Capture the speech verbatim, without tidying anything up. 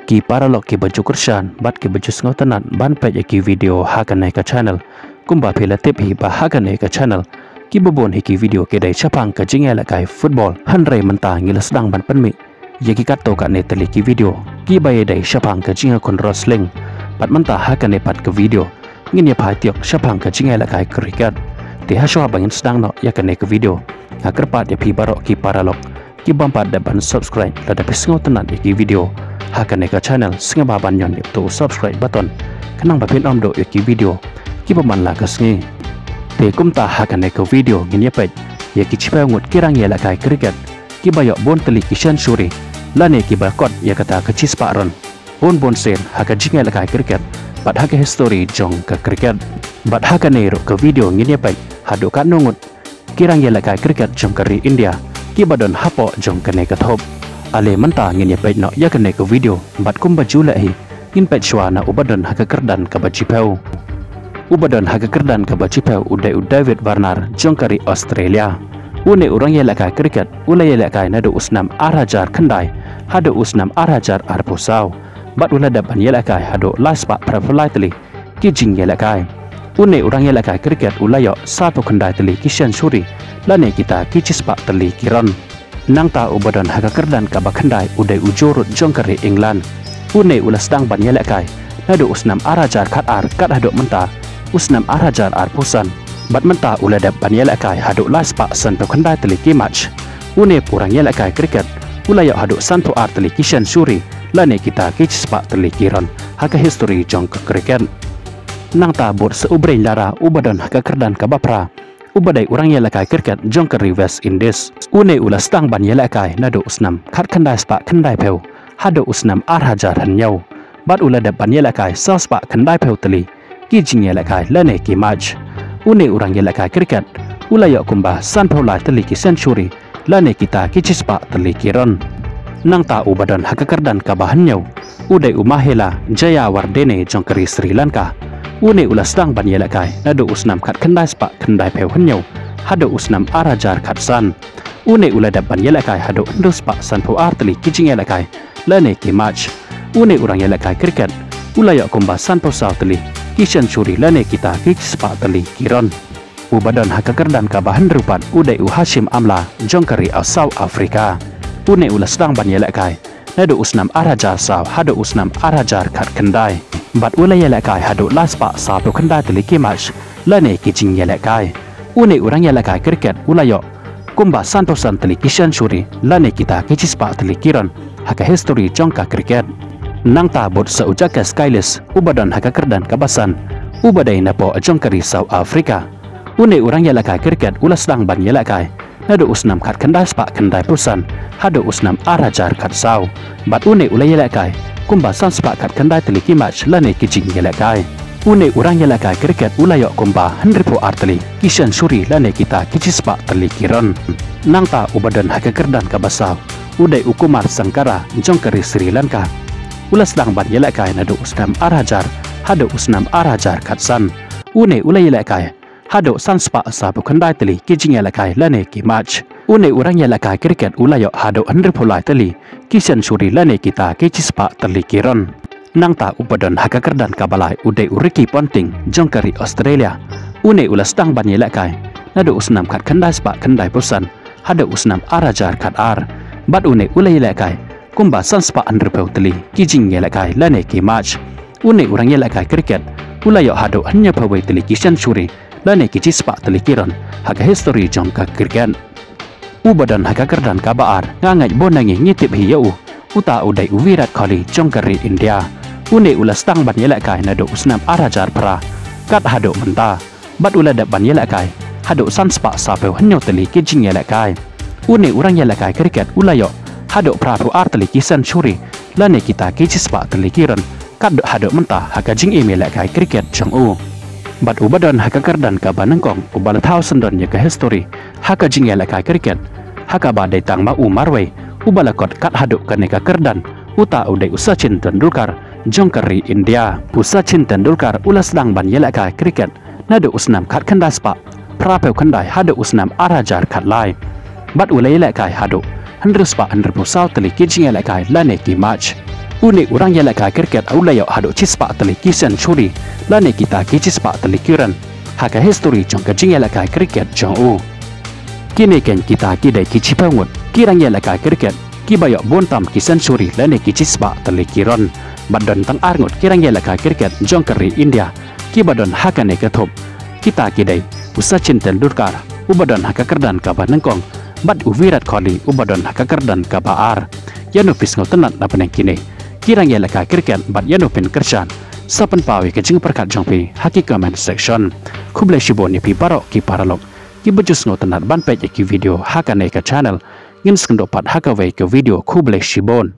ki paralok kiba ju kyrshan bad kiba ju sngewtynnat ban peit ïa ki video ha kane ka channel. Kumba phi la tip hi ba ha kane ka channel, kiba bun hi ki video ki dei shaphang ka jingïalehkai football. Hynrei mynta ngi la sdang ban pynmih ïa ki katto katne tylli ki video kiba ïadei shaphang ka jingïakhun wrestling. Bad mynta ha kane pat ka video ngin ïa phai tiok shaphang ka jingïalehkai cricket. Te hashwa ba ngin sdang noh ïa kane ka video, nga kyrpad ïa phi baroh ki paralok ki bym pat dep ban subscribe lada phi sngewtynnat ïa ki video ha kane ka channel, sngewbha ban ñion ïa uto u subscribe button khnang ba phin ym duh ïa ki video kiba man la ka sngi. Te kumta ha kane ka video ngin ïa peit ïa ki shiphew ngut ki rangïalehkai cricket kiba ïoh bun tylli ki century lane kiba kot ïa kata ka shispah run bun bun sien ha ka jingïalehkai cricket bad ha ka history jong ka cricket. Bad ha kane ruh ka video ngin ïa peit haduh katno ngut ki rangïalehkai cricket jong ka ri India kiba don hapoh jong kane ka thup. Ale mynta ngin ïa peit noh ïa kane ka video bad kumba ju leh hi, ngin peit shwa na uba don ha ka kyrdan kaba shiphew. Uba don ha ka kyrdan kaba shiphew u dei u David Warner jong ka ri Australia. Une u rangïalehkai cricket u la ïalehkai naduh u snem ar hajar khyndai haduh u snem ar hajar arphew saw. Bad u la dep ban ïalehkai haduh lai spah phraphew lai tylli ki jingïalehkai. Une u rangïalehkai cricket u la ïoh sawphew khyndai tylli ki century lane kita ki shispah tylli ki run. Nangta uba don ha ka kyrdan kaba khyndai u dei u Joe Root jong ka ri England. Une u la sdang ban ïalehkai naduh u snem ar hajar khatar kat haduh mynta u snem ar hajar arphew san. Bad mynta u la dep ban ïalehkai haduh lai spah sanphew khyndai tylli ki match. Une u rangïalehkai cricket u la ïoh haduh sanphew ar tylli ki century lane kita ki shispah tylli ki run ha ka history jong ka cricket. Nangta bud sa u Brian Lara uba don ha ka kyrdan kaba phra, uba dei u rangïalehkai cricket jong ka ri West Indies. Une u la sdang ban ïalehkai naduh u snem khatkhyndai spah khyndaiphew haduh u snem ar hajar hynñiew. Bad u la dep ban ïalehkai saw spah khyndaiphew tylli ki jingïalehkai lane ki match. Une u rangïalehkai cricket u la ïoh kumba sanphew lai tylli ki century lane kita ki shispah tylli ki run. Nangta uba don ha ka kyrdan kaba hynñiew u dei u Mahela Jayawardene jong ka ri Sri Lanka. Une u la sdang ban ïalehkai naduh u snem khatkhyndai spah khyndaiphew hynñiew haduh u snem ar hajar khatsan. Une u la dep ban ïalehkai haduh hynriew spah sanphew ar tylli ki jingïalehkai lane ki match. Une u rangïalehkai cricket u la ïoh kumba sanphew saw tylli ki century lane kita ki shispah tylli ki run. Uba don ha ka kyrdan kaba hynriew pat u dei u Hashim Amla jong ka ri South Africa. Une u la sdang ban ïalehkai naduh u snem ar hajar saw haduh u snem ar hajar khatkhyndai. Bad u la ïalehkai haduh lai spah sawphew khyndai tylli ki match lane ki jingïalehkai. Une u rangïalehkai cricket u la ïoh kumba sanphew san tylli ki century lane kita ki shispah tylli ki run ha ka history jong ka cricket. Nangta bud sa u Jacques Kallis uba don ha ka kyrdan kaba san, uba dei napoh jong ka ri South Africa. Une u rangïalehkai cricket u la sdang ban ïalehkai naduh u snem khatkhyndai spah khyndaiphew san haduh u snem ar hajar khatsaw. Bad une u la ïalehkai kumba san spah khatkhyndai tylli ki match lane ki jingïalehkai. Une u rangïalehkai cricket u la ïoh kumba hynriewphew ar tylli ki century lane kita ki shispah tylli ki run. Nangta uba don ha ka kyrdan kaba saw u dei u Kumar Sangakkara jong ka ri Sri Lanka. U la sdang ban ïalehkai naduh u snem ar hajar haduh u snem ar hajar khatsan. Une u la ïalehkai haduh san spah sawphew khyndai tylli ki jingïalehkai lane ki match. Une u rangïalehkai cricket u la ïoh haduh hynriewphew lai tylli ki century lane kita ki shispah tylli ki run. Nangta uba don ha ka kyrdan kaba lai u dei u Ricky Ponting jong ka ri Australia. Une u la sdang ban ïalehkai naduh u snem khatkhyndai spah khyndaiphew san haduh u snem ar hajar khatar. Bad une u la ïalehkai kumba san spah hynriewphew tylli ki jingïalehkai lane ki match. Une u rangïalehkai cricket u la ïoh haduh hynñiewphew wei tylli ki century lane ki shispah tylli ki run ha ka history jong ka cricket. Uba don ha ka kyrdan kaba ar, nga ngeit bun na ngi ngi tip hi ïa u. Uta u dei u Virat Kohli jong ka ri India. Une u la sdang ban ïalehkai naduh u snem ar hajar phra kat haduh mynta. Bad u la dep ban ïalehkai haduh san spah sawphew hynñiew tylli ki jingïalehkai. Une u rangïalehkai cricket u la ïoh haduh phraphew ar tylli ki century lane kita ki shispah tylli ki run kat haduh mynta ha ka jingim ïalehkai cricket jong u. Bad uba don ha ka kyrdan kaba nyngkong uba la thaw syndon ïa ka history ha ka jingïalehkai cricket ha kaba dei tang ma u marwei uba la kot kat haduh kane ka kyrdan, uta u dei u Sachin Tendulkar jong ka ri India. U Sachin Tendulkar u la sdang ban ïalehkai cricket naduh u snem khatkhyndai spah phraphew khyndai haduh u snem ar hajar khatlai. Bad u la ïalehkai haduh hynriew spah hynriewphew saw tylli ki jingïalehkai lane ki match. Une u rangïalehkai cricket u la ïoh haduh shispah tylli ki century lane kita ki shispah tylli ki run ha ka history jong ka jingïalehkai cricket jong u. Kine keiñ kita ki dei ki shiphew ngut ki rangïalehkai cricket kiba ïoh bun tam ki century lane ki shispah tylli ki run. Bad don tang ar ngut ki rangïalehkai cricket jong ka ri India kiba don ha kane ka thup. Kita ki dei u Sachin Tendulkar uba don ha ka kyrdan kaba nyngkong, bad u Virat Kohli uba don ha ka kyrdan kaba ar. Ïano phi sngewtynnad na bneng kine ki rangïalehkai cricket, bad ïano phin kyrshan? Sa pynpaw ïa ka jingpyrkhat jong phi ha ki comment section. Khublei shibun ïa phi baroh ki paralok kiba ju sngewtynnad ban peit ïa ki video ha kane ka channel. Ngin sa ïakynduh pat ha kawei ka video. Khublei shibun.